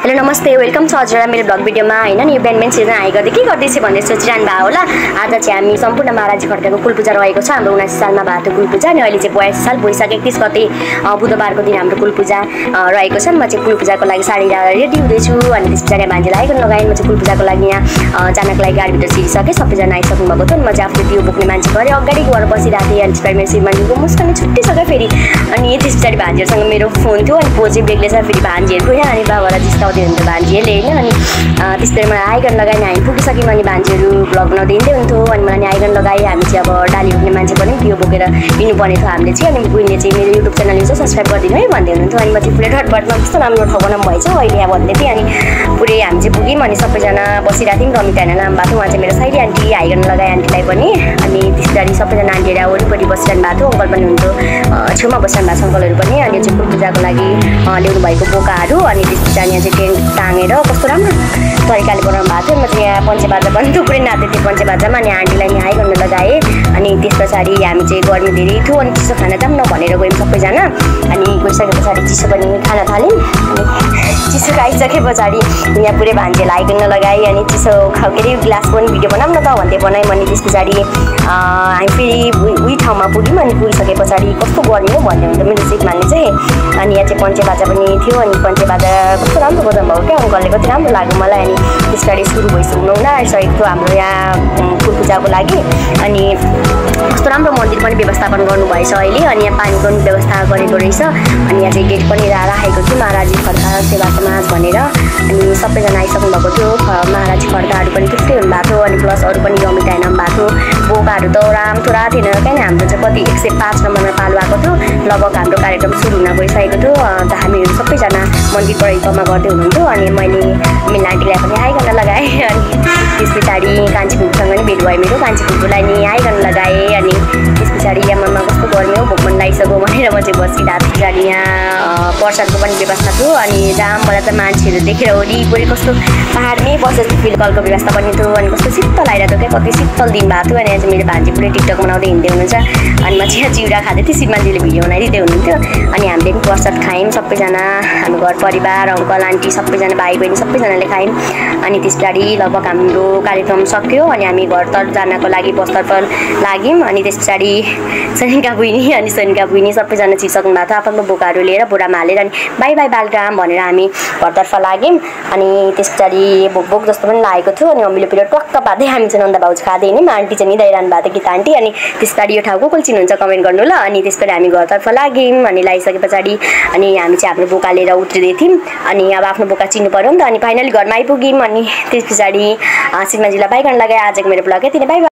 Hello नमस्ते welcome छ हजुरलाई मेरो ब्लग भिडियोमा हैन नि यो बिहान सिजन आइ गर्दै के गर्दैछ भन्ने सोचिरहनु भएको होला। आज चाहिँ हामी सम्पूर्ण महाराजी खड्काको कुलपूजा रहेको छ। हाम्रो 79 सालमा भएको कुलपूजा अनि अहिले चाहिँ 82 साल वैशाख 31 गते बुधबारको दिन हाम्रो कुलपूजा रहेको छ। म चाहिँ कुलपूजाको लागि साडी रेडी हुँदैछु अनि त्यसपछि भान्जीलाई आइकन लगाएँ। म चाहिँ कुलपूजाको लागि यहाँ जानको लागि गाडीभित्र छिरिसकेँ। सबैजना आइसक्नु भएको थियो। म चाहिँ आफूले दियो बोक्ने मान्छे गरेँ अगाडि गएर बसिरहेको थिएँ अनि त्यसपछि मेरो श्रीमानजीको मुस्कानी छुट्टिसक्यो फेरि। अनि त्यस पछाडि भान्जीहरूसँग मेरो फोन थियो अनि पोजे बेग्लै छ फेरि भान्जीहरूको यहाँ अनि बाबालाई जिस्काउँदै हुन्थ्यो भान्जीहरूले होइन। अनि त्यसरी मलाई आइकन लगाएँ। हामी पुगिसक्यौँ अनि भान्जीहरू भ्लग बनाउँदै हिँड्दै हुन्थ्यो अनि मलाई आइकन लगाएँ। हामी चाहिँ अब डाली बोक्ने मान्छे पनि दियो बोकेर हिँड्नुपर्ने थियो हामीले चाहिँ। अनि बुइनले चाहिँ मेरो युट्युब च्यानल चाहिँ सब्सक्राइब गरिदिनु है भन्दै हुनुहुन्थ्यो। अनि म चाहिँ पुरै घटबटमा कस्तो राम्रो ठाउँ बनाउनु भएछ अहिले यहाँ भन्दै थिएँ। अनि पुरै हामी चाहिँ पुग्यौँ अनि सबैजना बसिरहेको थियौँ। रमिता होइन नाम भएको थियो। उहाँ चाहिँ मेरो साइडी आन्टी आइकन लगाएँ आन्टीलाई पनि। अनि त्यसरी सबैजना आन्टीहरू वरिपरि बसिरहनु भएको थियो। अङ्कल पनि हुन्थ्यो छेउमा बसिरहनु भएको छ अङ्कलहरू पनि। अनि चाहिँ कुलपूजाको लागि ल्याउनु भएको बोकाहरू अनि त्यसपछि यहाँ चाहिँ टेन्ट तानेर कस्तो राम्रो तरिकाले बनाउनु भएको थियो। म चाहिँ यहाँ पञ्चेबाजा पनि थुप्रै नाच्दै थिएँ पञ्चेबाजामा। अनि आन्टीलाई नि आइकन लगाएँ। अनि त्यस पछाडि हामी चाहिँ गर्मी धेरै थियो अनि चिसो खाना जाऊँ न भनेर गयौँ सबैजना। अनि गइसके पछाडि चिसो पनि खान थाल्यौँ। अनि चिसो खाइसके पछाडि यहाँ पुरै भान्जीलाई आइकन लगाएँ। अनि चिसो के अरे ग्लास पनि भिडियो बनाऊँ न त भन्दै बनायौँ। अनि त्यस पछाडि हामी फेरि उही ठाउँमा पुग्यौँ। अनि पुगिसके पछाडि कस्तो गर्मी हो भन्दै हुन्थ्यो मेरो श्रीमानले चाहिँ। अनि यहाँ चाहिँ पञ्चेबाजा पनि थियो अनि पञ्चेबाजा कस्तो राम्रो बजाउनु भएको क्या अङ्कलले कति राम्रो लाग्यो मलाई। अनि त्यस पछाडि सुरु हुन आइसकेको थियो हाम्रो यहाँ कुलपूजाको लागि। अनि कस्तो राम्रो मन्दिर पनि व्यवस्थापन गर्नुभएछ अहिले। अनि यहाँ पानीको पनि व्यवस्था गरेको रहेछ। अनि यहाँ चाहिँ गेट पनि राखेको थियो महाराजी खड्का सेवा समाज भनेर। अनि सबैजना आइसक्नु भएको थियो। महाराजी खड्काहरू पनि थुप्रै हुनुभएको थियो। अनि प्लस अरू पनि रमिता हेर्नु भएको थियो। बोकाहरू त रामथोरा थिएन क्या हाम्रो चाहिँ कति 105 नम्बरमा पालो आएको थियो। लगभग हाम्रो कार्यक्रम सुरु हुन गइसकेको थियो। अन्त हामीहरू सबैजना मन्दिर परिक्रमा गर्दै हुनुहुन्थ्यो। अनि मैले मेरो आन्टीलाई पनि आइकन लगाएँ। अनि त्यस पछाडि कान्छी फुपूसँग नि भेट भयो मेरो। कान्छी फुपूलाई नि आइकन लगाएँ। अनि त्यस पछाडि यहाँ मनमा कस्तो गर्मी हो भोक पनि लागिसक्यो भनेर म चाहिँ बसिरहेको थिएँ। पछाडि यहाँ प्रसादको पनि व्यवस्था थियो। अनि मलाई त मान्छेहरू देखेर वरिपरि कस्तो पाहाडमै बसेर फिलकलको व्यवस्था पनि थियो। अनि कस्तो शीतल आइरहेको थियो क्या कति शीतल दिन भएको थियो। अनि यहाँ चाहिँ मेरो भान्जी पुरै टिकटक बनाउँदै हिँड्दै हुनुहुन्छ। अनि म चाहिँ चिउरा खाँदै थिएँ श्रीमानजीले भिडियो बनाइदिँदै हुनुहुन्थ्यो। अनि हामीले पनि प्रसाद खायौँ सबैजना हाम्रो घर परिवार अङ्कल आन्टी सबैजना भाइ बहिनी सबैजनाले खायौँ। अनि त्यस पछाडि लगभग हाम्रो कार्यक्रम सक्यो। अनि हामी घरतर्फ जानको लागि बसतर्फ लाग्यौँ। अनि त्यस पछाडि सनिका बहिनी अनि सनिका बहिनी सबैजना छिर्सक्नु भएको थियो आफ्नो बोकाहरू लिएर बुढामा हालेर। अनि बाई बाई बालग्राम भनेर हामी घरतर्फ लाग्यौँ। अनि त्यस पछाडि भोक जस्तो पनि लागेको थियो। अनि मम्मीले फेरि टक्क पार्दै हामी चाहिँ नन्दा भाउजू खाँदै हिँड्यौँ। आन्टी चाहिँ निदाइरहनु भएको थियो गीता आन्टी। अनि त्यस पछाडि यो ठाउँको कसले चिन्नुहुन्छ कमेन्ट गर्नु ल। अनि त्यस पछाडि हामी घरतर्फ लाग्यौँ। अनि लगाइसके पछाडि अनि हामी चाहिँ हाम्रो बोका लिएर उत्रिँदै थियौँ। अनि अब आफ्नो बोका चिन्नु पऱ्यो नि त। अनि फाइनली घरमा आइपुग्यौँ। अनि त्यस पछाडि श्रीमानजीलाई बाइकन लगाएँ। आजको मेरो ब्लग यति नै बाई।